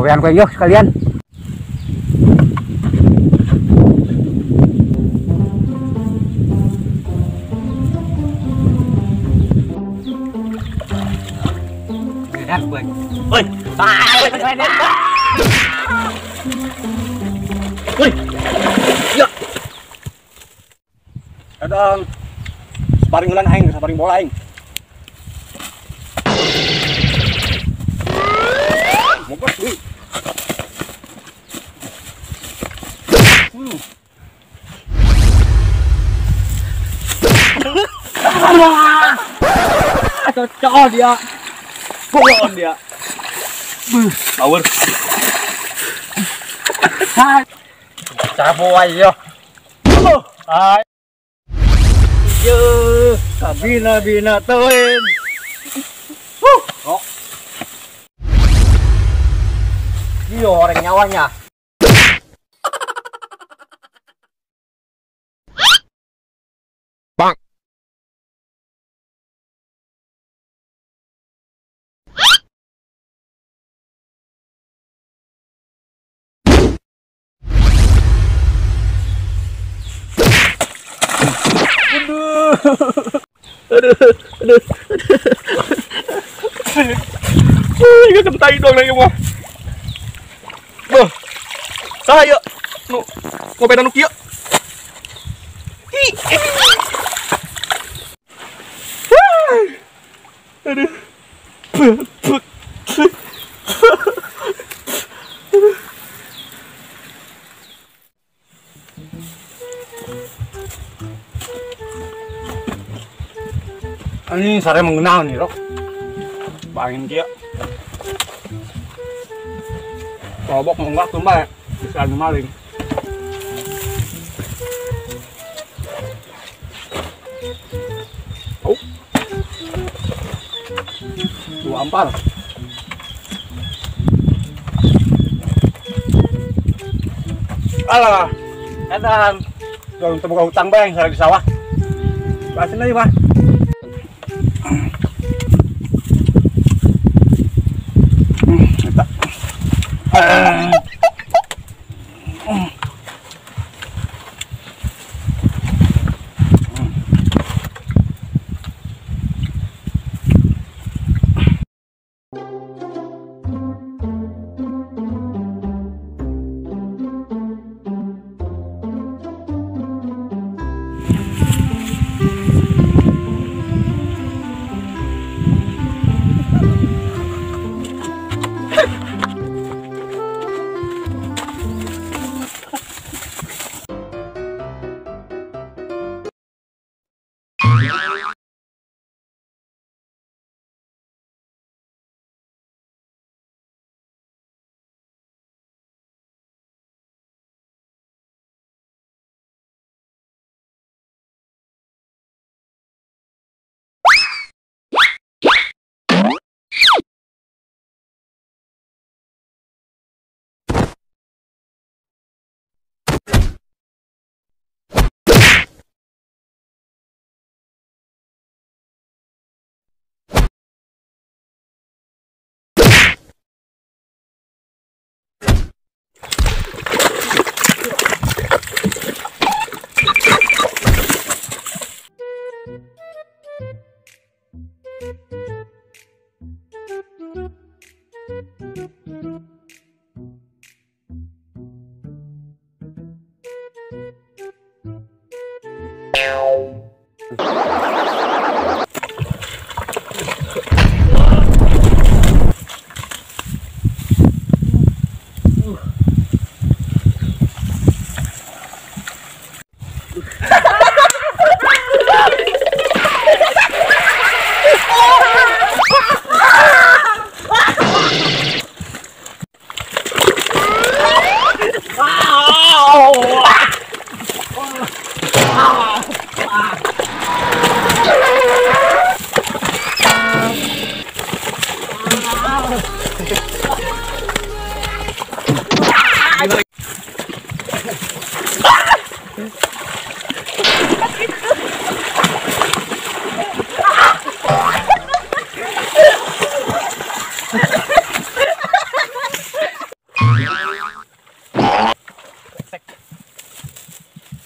Gawean kowe yo sekalian. Woi. Woi. Ya. Kadang sparring ulan aing, sparring bola aing. Mogok wih. Cocok dia. Bolon dia. Power. Cabo ayo. Hai. Yo, kabina bina teuing. Oh. Iyo orang nyawanya. Bang. Aduh, aduh, aduh. Ini kentai dong lagi mah. Boh. Saya nu ngopedan nu kieu. Aduh. Ini sare mengenal nih, Rok. Bangin kia. Robok menggak tumbal ya. Bisa anu maling. Oh. 2 ampal. Alah, edan. Kalau terbuka hutang bae sare di sawah. Bahasin aja, Pak.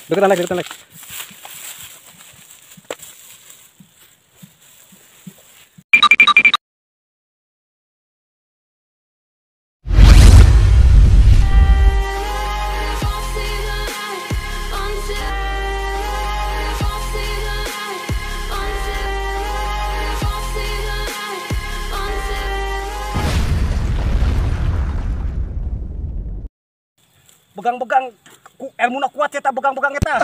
Deketan lagi, deketan lagi. Begang-begang ku ilmuna kuat eta begang-begang eta.